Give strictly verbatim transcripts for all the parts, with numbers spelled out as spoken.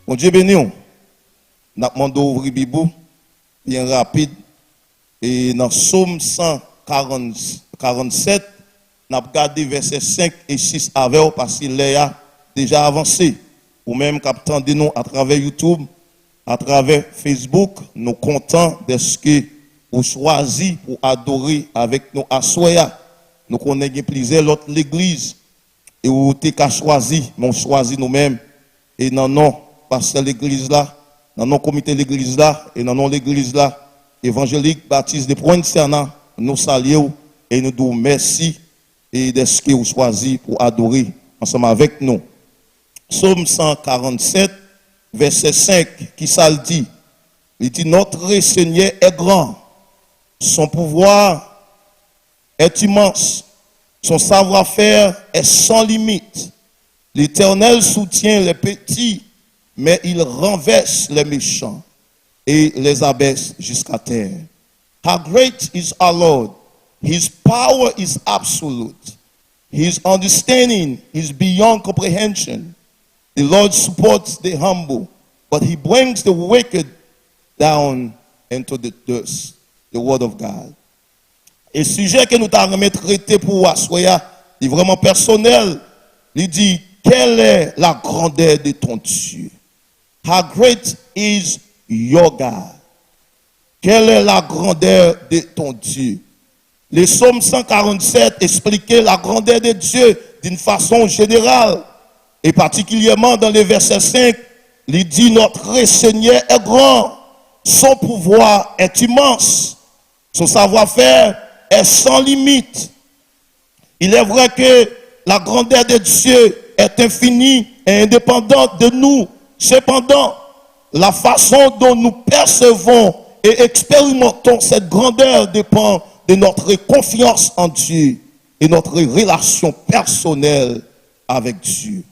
Bondye beni w. N ap mande w ouvri Bib ou byen rapid. E nan Sòm san karant, karannsèt, n ap gade vèsè senk e sis avè w, paske lè a deja avanse. Ou menm k ap tande nou atravè YouTube, atravè Facebook, nou kontan dèske ou chwazi pou adore avèk nou aswè a. Nou konnen gen plizyè lòt legliz e ou te ka chwazi, men w chwazi nou menm. E nan non pastè legliz la, nan non komite legliz la, e nan non legliz la, Evanjelik Batis de Provinciana, nou salye w e nou di w mèsi e dèske ou chwazi pou adore ansanm avèk nou. Sòm san karannsèt, vèsè senk, ki sa l di? Li di, Notre Seigneur est grand, son pouvoir est immense, son savoir-faire est sans limite. L'Éternel soutient les petits, mais il renverse les méchants et les abaisse jusqu'à terre. How great is our Lord! His power is absolute. His understanding is beyond comprehension. The Lord supports the humble, but he brings the wicked down into the dust. The word of God. E sijè ke nou ta renmen trete pou aswè a, li vrèman pèsonèl. Li di, Quelle est la grandeur de ton Dieu? How great is your God? Quelle est la grandeur de ton Dieu? Le Psaume cent quarante-sept explique la grandeur de Dieu d'une façon générale, et particulièrement dans le verset cinq, il dit, Notre Seigneur est grand, son pouvoir est immense, son savoir-faire est sans limite. Il est vrai que la grandeur de Dieu est infinie et indépendante de nous. Cependant, la façon dont nous percevons et expérimentons cette grandeur dépend de notre confiance en Dieu et notre relation personnelle avec Dieu.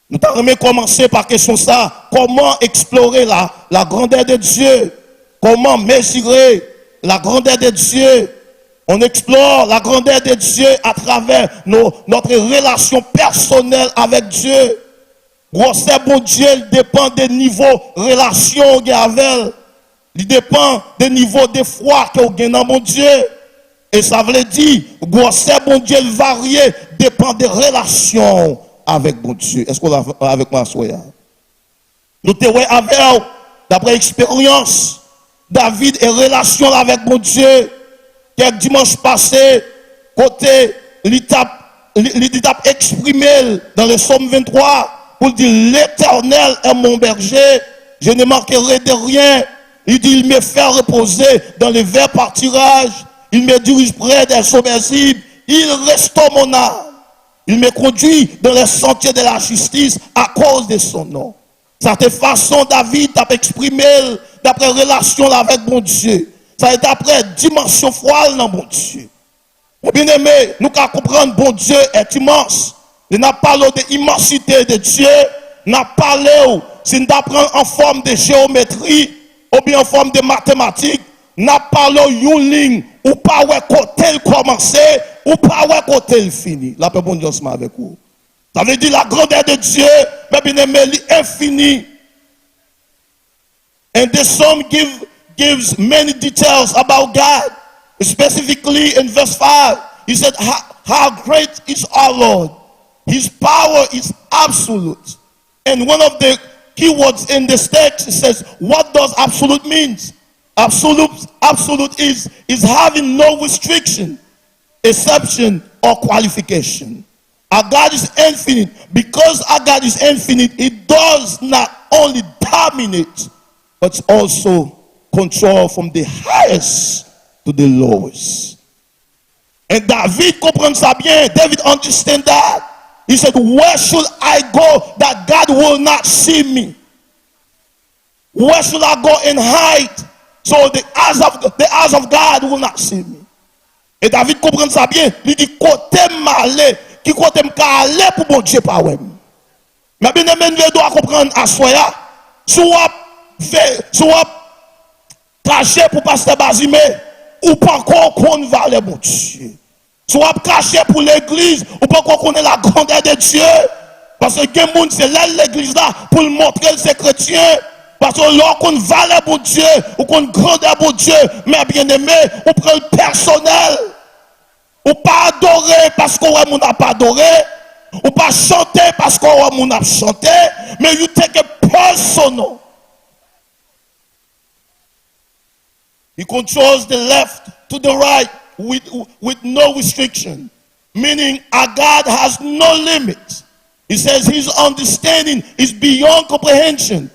Nou ta renmen kòmanse pa kesyon sa, comment explorer la, la grandeur de Dieu? Comment mesurer la grandeur de Dieu? On explore la grandeur de Dieu à travers nos, notre relation personnelle avec Dieu. Gwosè Bondye, li depann de nivo relasyon ou gen avè l. Li depann de nivo de fwa ke w gen nan Bondye. E sa vle di, gwosè Bondye l varye, depann de relasyon w avèk Bondye. Èske w la avèk mwen aswè a? Nou te wè avè w, daprè eksperyans David e relasyon l avèk Bondye, kèk dimanch pase, kote li t ap, li, li, li t ap eksprime l dans le Psaume vingt-trois, pou l di, L'Éternel est mon berger, je ne manquerai de rien. Li di, Il me fait reposer dans les verts pâturages, il me dirige près des eaux paisibles, il restaure mon âme, il me conduit dans les sentiers de la justice à cause de son nom. Sa te fason David t ap eksprime l daprè relasyon l avèk Bondye. Sa se daprè dimansyon fwa l nan Bondye. Mon bien-aimé, nou ka konprann Bondye est immense. Lè n ap pale w de imansite de Dye, n ap pale w, si n ta pran an fòm de jewometri, oubyen an fòm de matematik, n ap pale w yon liy, ou pa wè kote l kòmanse, ou pa wè kote l fini. Lapè Bondye ansanm avèk ou. Sa vle di la grandeur de Dieu, mes bien-aimés, li enfini. And the psalm give, gives many details about God. Specifically in verse five, he said, how, how great is our Lord. His power is absolute. And one of the keywords in this text, it says, what does absolute means? Absolute, absolute is, is having no restriction, exception, or qualification. Our God is infinite. Because our God is infinite, He does not only dominate, but also control from the highest to the lowest. And David konprann sa byen. David understand that. He said, where should I go that God will not see me? Where should I go and hide so the eyes of, the eyes of God will not see me? E David konprann sa byen. Li di, kote m ale, ki kote m ka ale pou Bondye pa wè m? Men bien-aimé, nou dwe konprann aswè a, si w ap fè, si w ap kache pou pastè Bazime, ou poko konn valè Bondye. Si w ap kache pou legliz, ou poko konnen la grandeur de Dieu. Paske gen moun, se lè l legliz la pou l montre l se kretyen. Paske lè w konn valè Bondye, ou konn grandè Bondye, mè byeneme, ou pran l pèsonèl. Ou pa adore paske w wè moun ap adore. Ou pa chante paske w wè moun ap chante. Men you take it personal. He controls the left to the right with, with no restriction, meaning our God has no limit. He says his understanding is beyond comprehension,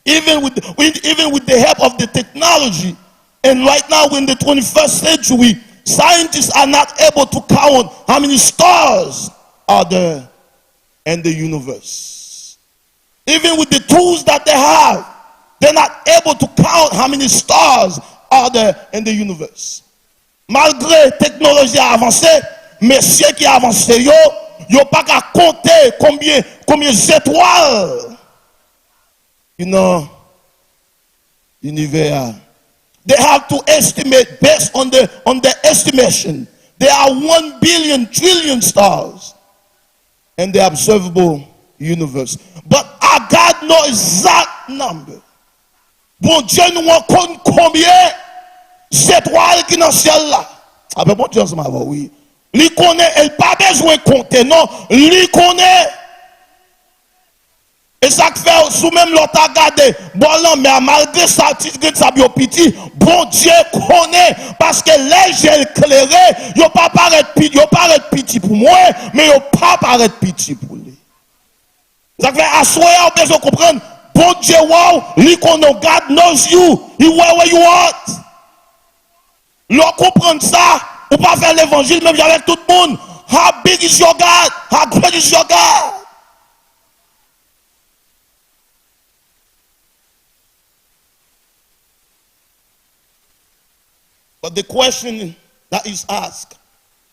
even with, with, even with the help of the technology. And right now, in the twenty-first century, scientists are not able to count how many stars are there in the universe. Even with the tools that they have, they're not able to count how many stars are there in the universe. Malgre teknoloji a avanse, mesye ki avanse yo, yo pa ka konte konbyen, konbyen zetwal ki nan linivè a. They have to estimate based on the, on their estimation. There are one billion trillion stars in the observable universe. But our God knows exact number. Bondye nou an konn konbyen zetwal ki nan syèl la. Apre Bondye ansanm avè w, wi. Li konnen, e l pa bezwen konte, non. Li konnen. E sa k fè, si w menm lè w ta gade bò lanmè a, malgre sa, ti grenn sab yo piti, Bondye konnen, paske lè je l klere, yo pa parèt pi, yo parèt piti pou mwen, men yo pa parèt piti pou li. Sa k fè, aswè a, ou bezwen konprann, Bondye wè w, li konnen w, God knows you, he where where you are. Lè w konprann sa, ou pa fè levanjil menm jan avèk tout moun. How big is your God? How great is your God? But the question that is asked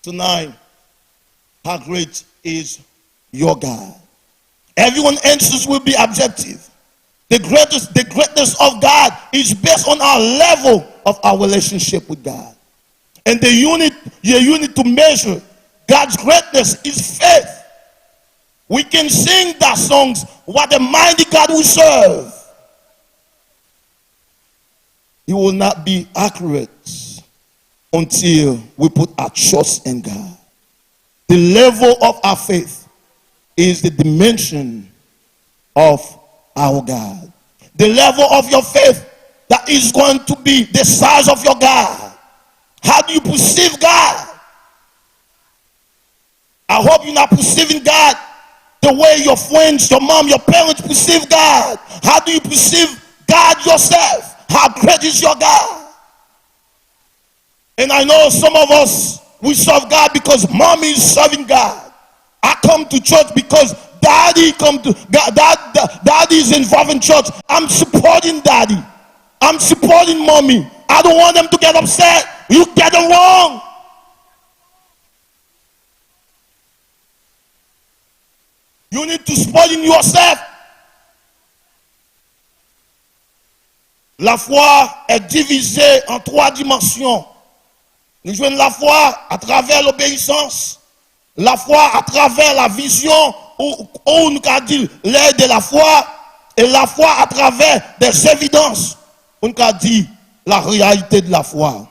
tonight, how great is your God? Everyone's answers will be objective. The greatest, the greatness of God is based on our level of our relationship with God. And the unit, the unit to measure God's greatness is faith. We can sing that songs, what a mighty God we serve. It will not be accurate until we put our trust in God. The level of our faith is the dimension of our God. The level of your faith, that is going to be the size of your God. How do you perceive God? I hope you're not perceiving God the way your friends, your mom, your parents perceive God. How do you perceive God yourself? How great is your God? And I know some of us, we serve God because mommy is serving God. I come to church because daddy come to God, dad, daddy is involved in church. I'm supporting daddy. I'm supporting mommy. I don't want them to get upset. You get them wrong. You need to spoil yourself. Lafwa est divisée en trois dimensions. Nou jwenn lafwa atravè lobeyisans, lafwa atravè la vizyon, ou, ou nou ka di lè de lafwa, e lafwa atravè des évidences, ou nou ka di la réalité de la foi.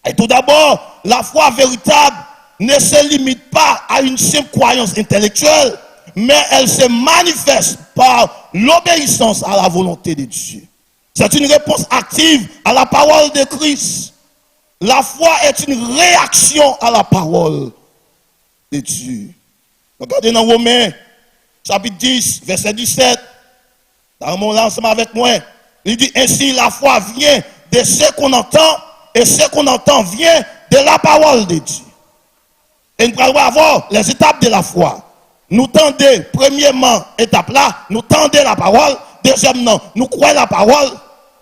Et tout d'abord, la foi véritable ne se limite pas à une simple croyance intellectuelle, mais elle se manifeste par l'obéissance à la volonté de Dieu. C'est une réponse active à la parole de Christ. La foi est une réaction à la parole de Dieu. Nou gade nan Women, chapit dis, vèsè disèt. Sa renmen w la ansanm avèk mwen. Li di, ainsi, la foi vient de ce qu'on entend, et ce qu'on entend vient de la parole de Dieu. E n pral wè avè w les étapes de la foi. Nou tande, premyèman, etap la, nou tande lapawòl. Dezyèm nan, nou kwè lapawòl.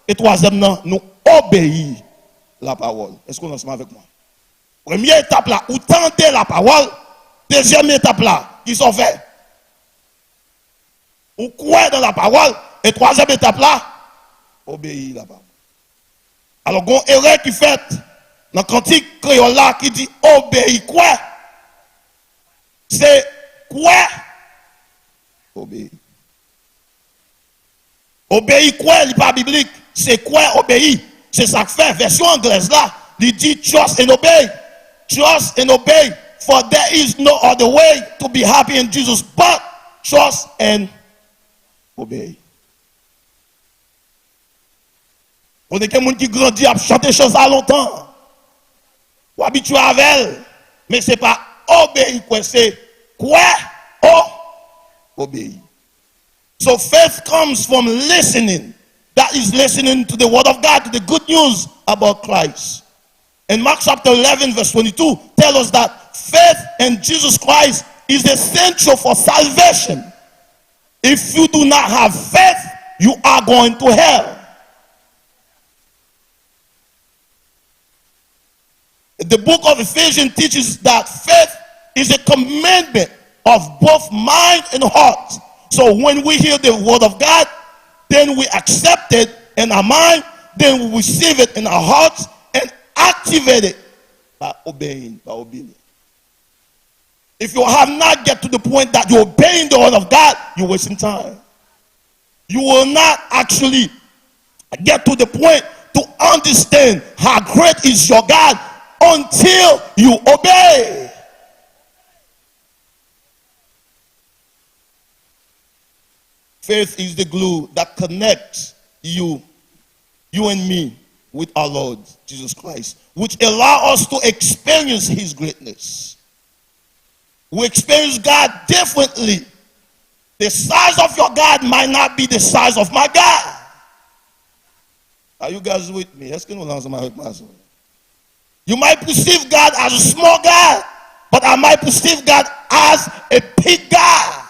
E twazyèm nan, nou obeyi lapawòl. Èske w ansanm avèk mwen? Premye etap la, ou tande lapawòl. Dezyèm etap la, kisa w fè? Ou kwè nan lapawòl. E twazyèm etap la, obeyi lapawòl. Alò, gon erè ki fèt nan kantik kreyòl la ki di obeyi kwè. Se kwè, Obeyi. Obeyi kwè, li pa biblik. Se kwè, obeyi. Se sa k fè vèsyon anglèz la, li di trust and obey. Trust and obey. For there is no other way to be happy in Jesus but trust and obey. Konnen gen moun ki grandi ap chante chan sa lontan. Ou abitye avè l. Men se pa obeyi kwè, se kwè, o, obeyi. So faith comes from listening. That is listening to the word of God, to the good news about Christ. And Mark chapter eleven verse twenty-two tell us that faith in Jesus Christ is essential for salvation. If you do not have faith, you are going to hell. The book of Ephesians teaches that faith is a commandment of both mind and heart. So when we hear the word of God, then we accept it in our mind, then we receive it in our hearts and activate it by obeying, by obedience. If you have not get to the point that you're obeying the word of God, you're wasting time. You will not actually get to the point to understand how great is your God until you obey. Faith is the glue that connects you, you and me, with our Lord Jesus Christ, which allow us to experience his greatness. We experience God differently. The size of your God might not be the size of my God. Are you guys with me? Èske nou la ansanm avèk mwen aswè? You might perceive God as a small God, but I might perceive God as a big God.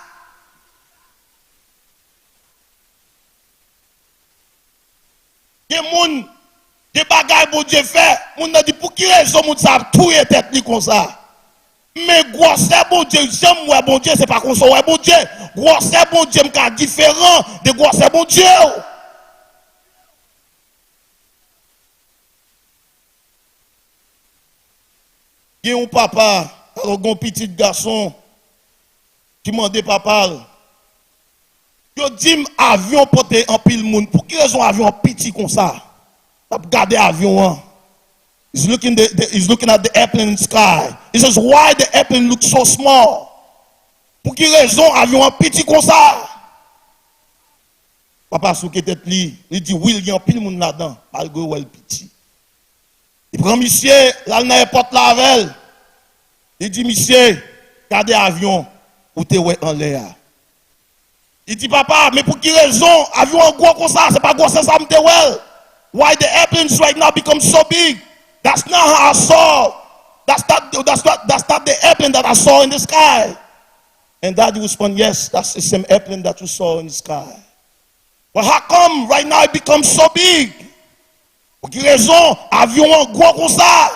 Gen moun, gen bagay Bondye fè, moun nan di, "Pou ki rezon moun sa ap touye tèt li konsa?" Men gwosè Bondye, jan m wè Bondye, se pa konsa w wè Bondye. Gwosè Bondye m ka diferan de gwosè Bondye w. Gen yon papa, alò, gen yon pitit gason ki mande papa l, "Yo di m avyon pote anpil moun. Pou ki rezon avyon an piti konsa?" L ap gade avyon an. He's looking, the, the, he's looking at the airplane in the sky. He says, "Why the airplane looks so small?" Pou ki rezon avyon an piti konsa? Papa souke tèt li, li di, "Wi, l gen anpil moun ladan, malgre w wè l piti." Li pran misye, l al nan èpòt la avè l. Li di, "Misye, gade avyon ou te wè anlè a." Li di, "Papa, men pou ki rezon avyon an gwo konsa? Se pa gwosè sa m te wè l. Why the airplanes right now become so big? That's not how I saw. That's not, that's not, that's not the airplane that I saw in the sky." And Daddy respond, "Yes, that's the same airplane that you saw in the sky. But how come right now it becomes so big?" Pou ki rezon avyon an gwo konsa?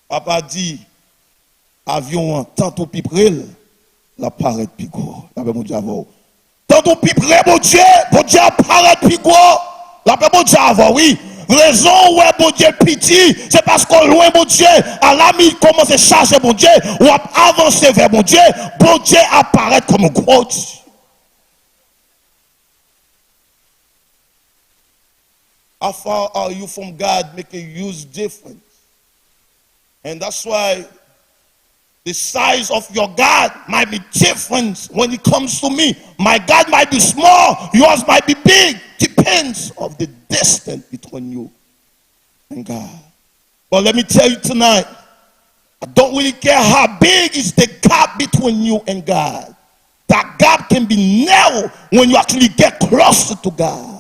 Papa di, "Avyon an, tanto w pi pre l, l ap parèt pi gwo." Lapè Bondye avè w. Tanto w pi pre Bondye, Bondye ap parèt pi gwo. Lapè Bondye avè w, wi. Rezon w wè Bondye piti, se paske w lwen Bondye. Alamik kòmanse chache Bondye, w ap avanse vè Bondye, Bondye ap parèt kòm yon gwo Dye. How far are you from God make a huge difference. And that's why the size of your God might be different when it comes to me. My God might be small, yours might be big. Depends of the distance between you and God. But let me tell you tonight, I don't really care how big is the gap between you and God. That gap can be narrow when you actually get closer to God.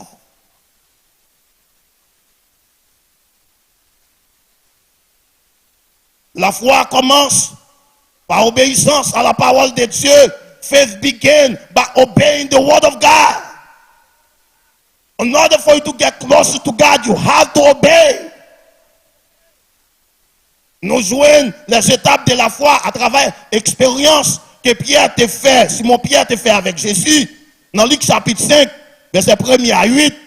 Lafwa kòmanse pa obeyisans a la parole de Dieu. Faith begin by obeying the word of God. In order for you to get closer to God, you have to obey. Nou jwenn les étapes de la foi atravè eksperyans ke Pyè te fè, Simon Pyè te fè avèk Jezi. Nan Lik chapit senk, vèsè premye a uit,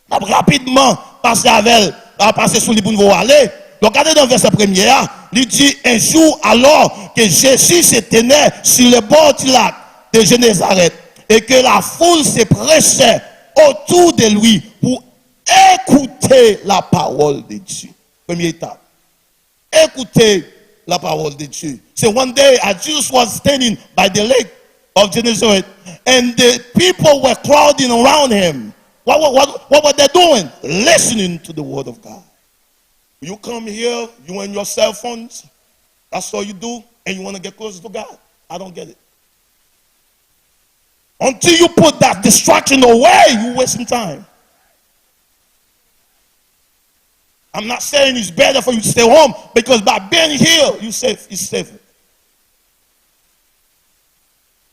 n ap rapidman pase avè l, n ap pase sou li pou n voye ale. Donk, gade nan vèsè premye a, li di, un jour alors que Jésus se tenait sur les bords du lac de Gennesaret et que la foule se pressait autour de lui pour écouter la parole de Dieu. Premye etap. Écouter la parole de Dieu. So one day, as Jesus was standing by the lake of Gennesaret, and the people were crowding around him. What, what, what, what were they doing? Listening to the word of God. You come here, you and your cell phones, that's all you do, and you want to get closer to God. I don't get it. Until you put that distraction away, you wasting time. I'm not saying it's better for you to stay home, because by being here, you safe, it's safer.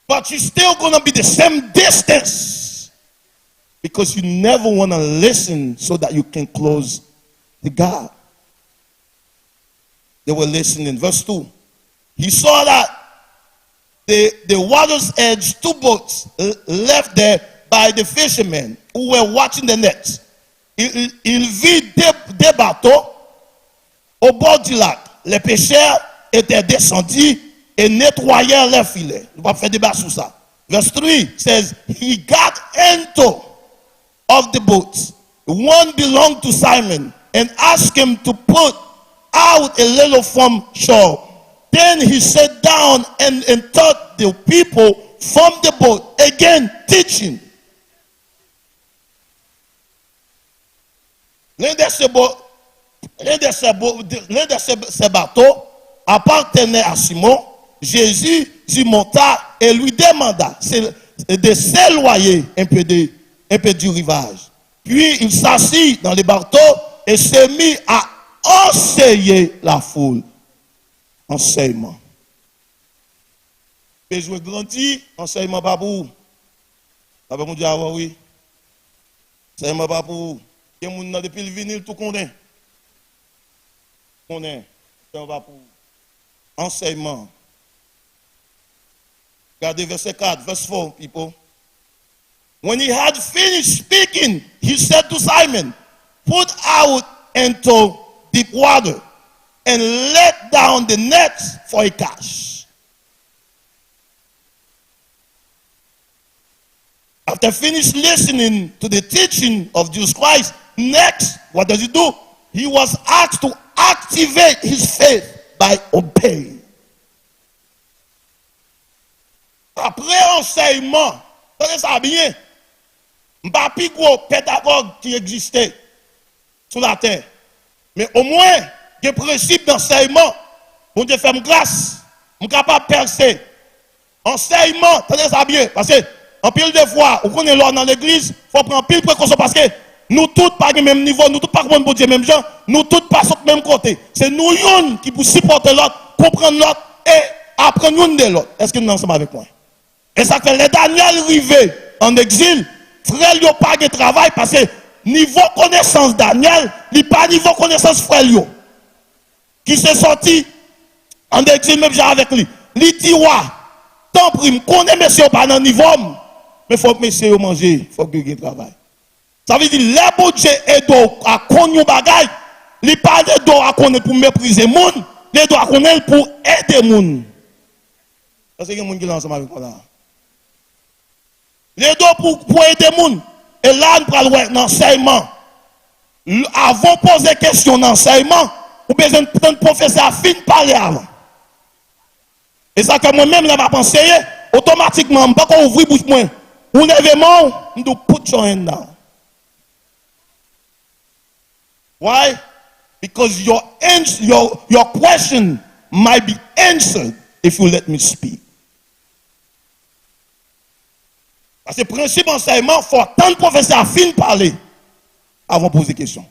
But you're still gonna be the same distance because you never wanna listen so that you can close to God. They were listening. Verse two. He saw that the, the water's edge, two boats l-, left there by the fishermen who were watching the nets. Il, il, il vit deux, deux bateaux au bord du lac. Les pêcheurs étaient descendus et nettoyèrent leurs filets. Nou p ap fè deba sou sa. Verse three says, he got into of the boats. One belonged to Simon and asked him to put out a little from shore. Then he sat down and, and taught the people from the boat, again teaching. L'un de ces bo-, l'un de ces bo-, de, l'un de ces, ces bateaux appartenait à Simon. Jésus y monta et lui demanda se-, de s'éloigner un peu de, un peu du rivage. Puis il s'assit dans le bateau et se mit à enseigner la foule. Ansèyman. Bezwen grandi, ansèyman pa pou ou. Lapè Bondye avè w, wi. Ansèyman pa pou ou. Gen moun nan, depi l vini, l tou konnen. Konnen. Ansèyman pa pou ou. Ansèyman. Gade vèsè kat, verse four, people. When he had finished speaking, he said to Simon, put out into deep water and let down the nets for a catch. After finish listening to the teaching of Jesus Christ, next, what does he do? He was asked to activate his faith by obeying. Apre ansèyman, tande sa byen, m pa pi gwo pedagòg ki egziste sou latè. Men omwen, gen prensip nan ansèyman. Bondye fè m gras, m kapab pèse. Ansèyman, tande sa byen, paske anpil de fwa, ou konnen lè w nan legliz, fò w pran anpil prekosyon, paske nou tout pa gen menm nivo, nou tout pa konprann Bondye menm jan, nou tout pa sot menm kote. Se nou youn ki pou sipòte lòt, konprann lòt, e aprann youn de lòt. Èske nou ansanm avèk mwen? E sa k fè lè Danyèl rive ann egzil, frè l yo pa gen travay, paske nivo konesans Danyèl, li pa nivo konesans frè l yo, ki se sòti ann egzil menm jan avèk li. Li di wa, tanpri, m konnen mesye yo pa nan nivo m, men fòk mesye yo manje, fòk yo gen travay. Sa vle di, lè Bondye ede w a konn yon bagay, li pa ede w a konnen l pou meprize moun, li ede w a konnen l pou ede moun. Èske gen moun ki la ansanm avèk mwen la? Li ede w pou, pou ede moun. E la, n pral wè nan ansèyman. L-, avan w poze kesyon nan ansèyman, ou bezwen tann pwofesè a fin pale avan. E sa fè mwen menm, lè m ap anseye, otomatikman, m poko ouvri bouch mwen. Ou leve men w, m di w, put your hand down. Why? Because your ans-, your, your question might be answered if you let me speak. Paske prensip ansèyman, fò w tann pwofesè a fin pale avan w poze kesyon.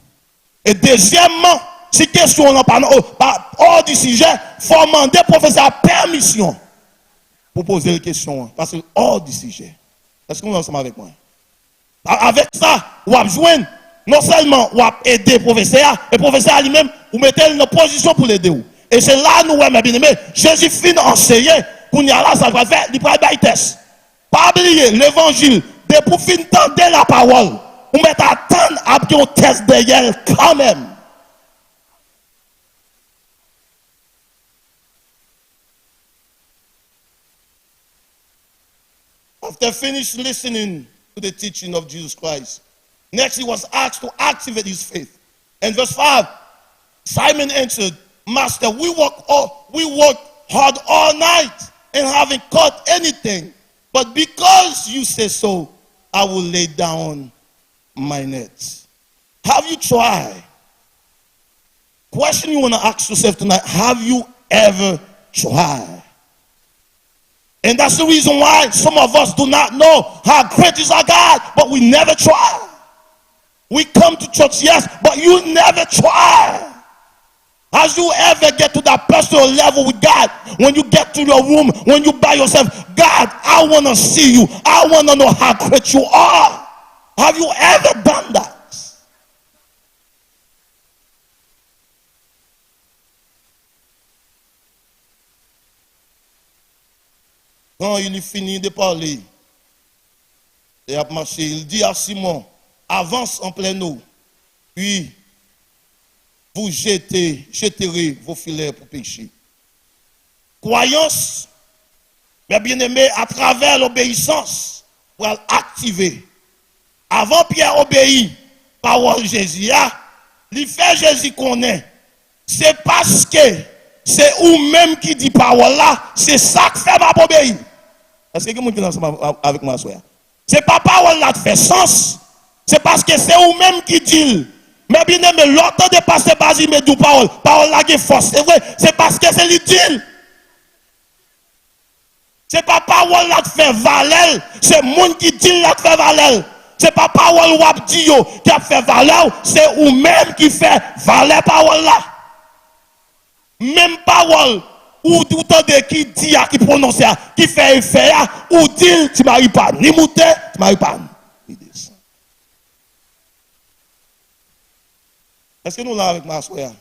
E dezyèmman, si kesyon w lan pa nan, pa hors du sujet, fò w mande pwofesè a pèmisyon pou w poze l kesyon an, paske l hors du sujet. Èske nou ansanm avèk mwen? A-, avèk sa, w ap jwenn, non sèlman w ap ede pwofesè a, men pwofesè a li menm, ou mete l nan pozisyon pou l ede w. E se la nou wè, mè byeneme, Jezi fin anseye, kounye a la, sa l pral fè, li pral bay tès. Pa bliye, levanjil, depi w fin tande lapawòl, ou mèt atann ap gen yon tès dèyè l kanmenm. After finish listening to the teaching of Jesus Christ, next he was asked to activate his faith. And verse five, Simon answered, "Master, we work all, we work hard all night and haven't caught anything. But because you say so, I will lay down my nets." Have you tried? Question you want to ask yourself tonight, have you ever tried? And that's the reason why some of us do not know how great is our God, but we never try. We come to church, yes, but you never try. Has you ever get to that personal level with God when you get to your room, when you by yourself? "God, I want to see you. I want to know how great you are." Have you ever done that? Quand il eut fini de parler, et a marché, il dit à Simon, "Avance en pleine eau, puis vous jetez, jeterez vos filets pour pêcher." Kwayans, mes bien-aimés, atravè lobeyisans, pral aktive. Avan Pyè obeyi pawòl Jezi a, li fè Jezi konnen, se paske se ou menm ki di pawòl la, se sa k fè m ap obeyi. Èske gen moun ki la ansanm avèk mwen aswè a? Se pa pawòl la k fè sans. Se paske se ou menm ki di l. Men byeneme, lè w tande pastè Bazime di w pawòl, pawòl la gen fòs, se vre. Se paske se li di l. Se pa pawòl la k fè valè l, se moun ki di l la k fè valè l. Se pa pawòl w ap di yo ki ap fè valè w, se ou menm ki fè valè pawòl la. Menm pawòl ou, ou tande ki di a, ki pwononse a, ki fè efè a, ou di l, Ti Mari pa ni moute, Ti Mari pa ni desann. Èske nou la avèk mwen aswè a?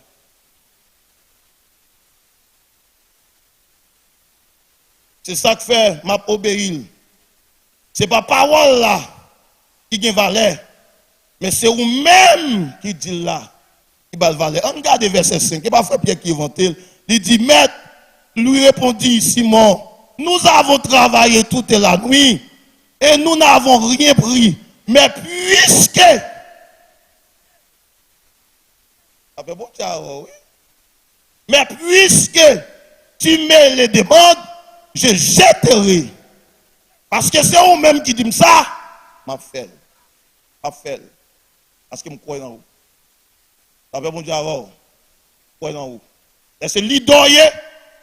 Se sa k fè m ap obeyi l. Se pa pawòl la ki gen valè, men se ou menm ki di l la ki ba l valè. Ann gade vèsè senk. E pa frè Pyè ki envante l. Li di, Maître lui répondit, Simon, nous avons travaillé toute la nuit et nous n'avons rien pris. Mais puisque Apre Bondye a wè w, wi. Mais puisque tu me le demandes, je jetterai. Paske se ou menm ki di m sa, m ap fè l. M ap fè l. Paske m kwè nan ou. Apre Bondye a wè w, kwè nan ou. Lè se lidè w ye,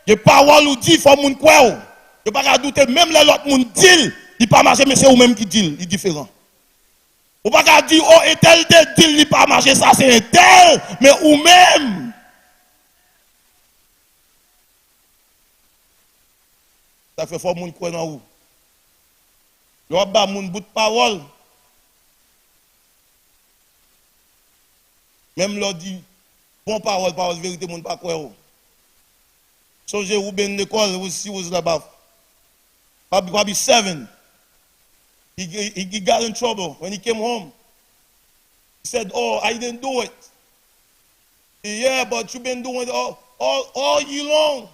gen pawòl ou di, fò moun kwè w. Yo pa ka doute, menm lè lòt moun di l, li pa mache, men se ou menm ki di l, li diferan. Ou pa ka di, o, entèl te di l li pa mache, sa se entèl, men ou menm. Sa fè fò moun kwè nan ou. Lè w ap ba moun bout pawòl, menm lè w di bon pawòl, pawòl verite, moun pa kwè w. Sonje Ruben lekòl, was, he was about probably, probably seven. He, he, he got in trouble when he came home. He said, "Oh, I didn't do it." "Yeah, but you've been doing it all, all, all year long."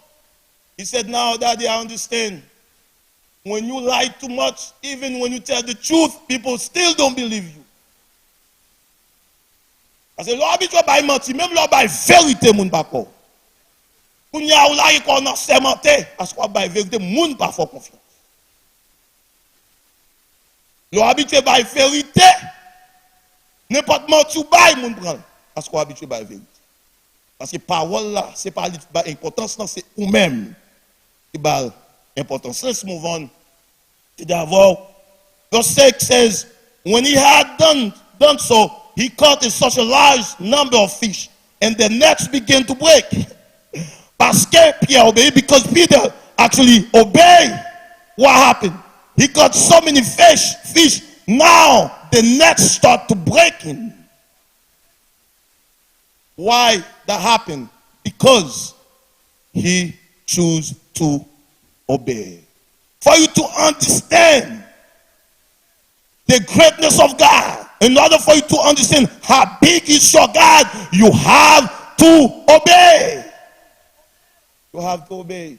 He said, "Now, Daddy, I understand. When you lie too much, even when you tell the truth, people still don't believe you." Paske lè w abitye bay manti, menm lè w bay verite, moun pa kwè w. Kounye a, ou lage kò w nan sèmante, paske w ap bay verite, moun pa fè w konfyans. Lè w abitye bay verite, nenpòt manti w bay, moun pran l, paske w abitye bay verite. Paske pawòl la, se pa li ki bay enpòtans lan, se ou menm ki ba l enpòtans. Let's move on. Te di avè w. Verse six says, when he had done, done so, he caught such a large number of fish, and the nets began to break. Paske Pyè obeyi, because Peter actually obeyed, what happened? He caught so many fish, fish. Now the nets start to breaking. Why that happened? Because he chose to obey. For you to understand the greatness of God, in order for you to understand how big is your God, you have to obey. You have to obey.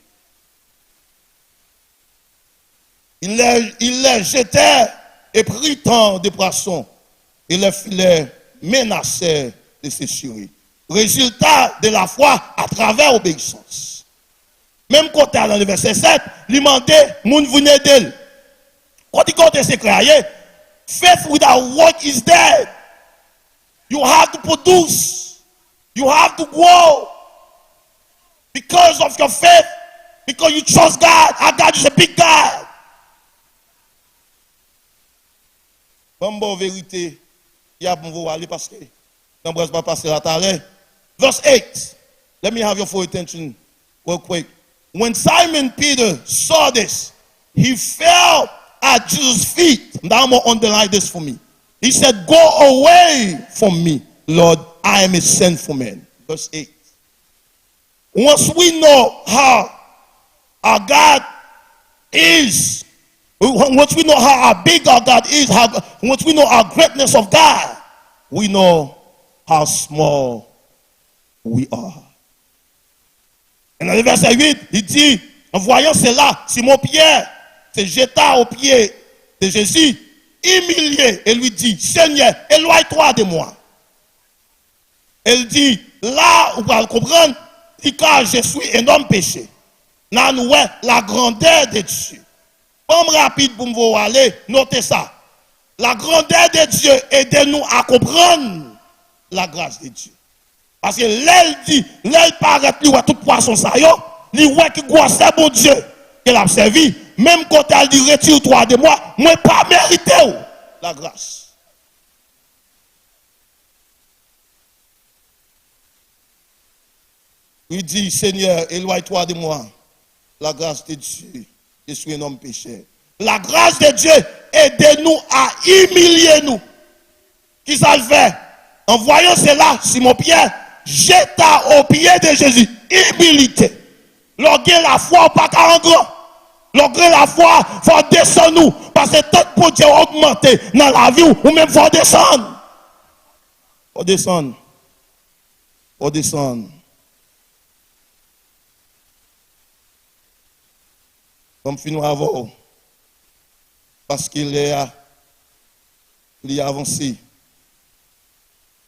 Ils les, ils les jetèrent et prirent tant de poissons, et leurs filets menaçaient de se déchirer. Résultat de la foi à travers obéissance. Menm kote a nan vèsè sèt, li mande moun vin ede l. Kote, kote sekrè a ye? Faith without work is dead. You have to produce. You have to grow. Because of your faith, because you trust God, our God is a big God. Ban m ba w verite, y ap voye w ale paske nan brans pa pase la talè. Verse eight. Let me have your full attention real quick. When Simon Peter saw this, he fell at Jesus' feet. M ta renmen w underline this for me. He said, "Go away from me, Lord, I am a sinful man." Verse eight. Once we know how our God is, once we know how, how big our God is, how, once we know our greatness of God, we know how small we are. E nan vèsè uit, li di, en voyant cela, Simon Pierre se jeta aux pieds de Jésus, humilié, et lui dit, Seigneur, éloigne-toi de moi. El di, la ou pral konprann, li ka, je suis un homme pécheur. La nou wè la grandè de Dye. Ban m rapid pou m voye w ale, note sa. La grandeur de Dieu ede nou a konprann la grâce de Dieu. Paske lè l di, lè l parèt, li wè tout pwason sa yo, li wè ki gwosè Bondye ke l ap sèvi. Menm kote a l di, retire twa de mwa, mwen pa merite w. La grâce. Li di, Seigneur, éloigne-toi de moi, la grâce de Dieu, je suis un homme pécheur. La grâce de Dieu ede nou a imilye nou. Kisa l fè? En voyant cela, Simon Pierre jeta aux pieds de Jésus, imilite. Lè w gen lafwa, w pa ka an gran. Lè w gen lafwa, fò w desann ou. Paske tank Bondye ogmante nan lavi w, ou menm fò w desann. Fò w desann. Fò w desann. Ban m fini avè w. Paske lè a, li avanse.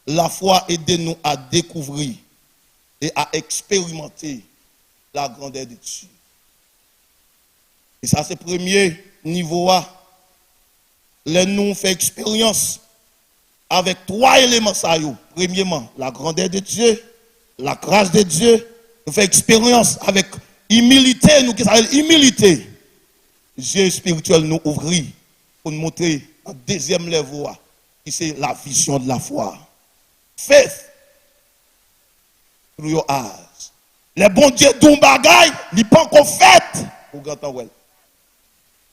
Lafwa ede nou a dekouvri e a eksperimante la grandeur de Dieu. E sa se premye nivo a. Lè nou fè eksperyans avèk twa eleman sa yo, premyeman, la grandeur de Dieu, la grâce de Dieu, nou fè eksperyans avèk imilite nou, ki sa rele imilite, zye espirityèl nou ouvri pou n monte nan dezyèm level a, ki se la vision de la foi. Faith through your eyes. Lè Bondye di yon bagay, li poko fèt, ou gentan wè l.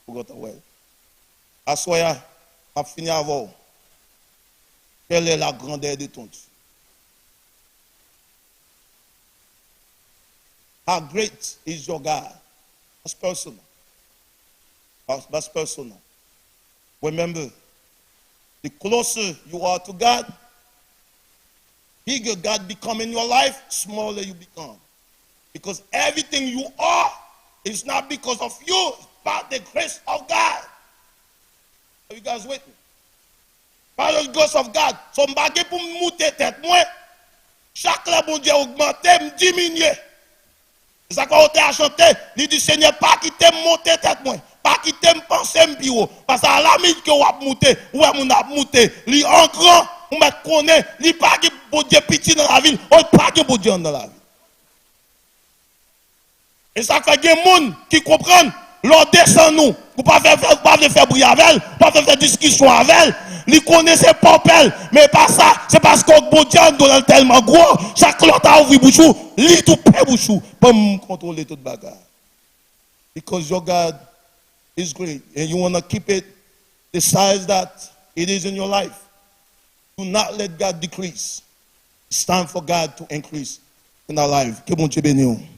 Ou gentan wè l. Aswè a, m ap fini avè w. Quelle est la grandeur de ton Dieu? How great is your God? That's personal. That's, that's personal. Remember, the closer you are to God, bigger God become in your life, smaller you become. Because everything you are is not because of you, it's by the grace of God. Are you guys with me? By the grace of God. So, m pa gen pou m moute tèt mwen. Chak lè Bondye ogmante, m diminye. Se sa k fè otè a chante, li di, Senyè, pa kite m monte tèt mwen, pa kite m panse m pi wo. Paske alaminit ke w ap moute, ou wè moun ap moute, li an gran, ou mèt konnen, li pa gen Bondye piti nan lavi l, ou pa gen Bondye anndan lavi l. E sa k fè gen moun ki konprann, lè w desann ou, ou pa fè, fè, ou pa vle fè bri avè l, ou pa vle fè diskisyon avè l, li konnen se pòpè l, men e pa sa, se paske Bondye anndan w tèlman gwo, chak lè w ta ouvri bouch ou, li tou pe bouch ou. Ban m kontwole tout bagay. Because your God is great and you wanna keep it the size that it is in your life. Do not let God decrease. It's time for God to increase in our life. Ke Bondye beni w.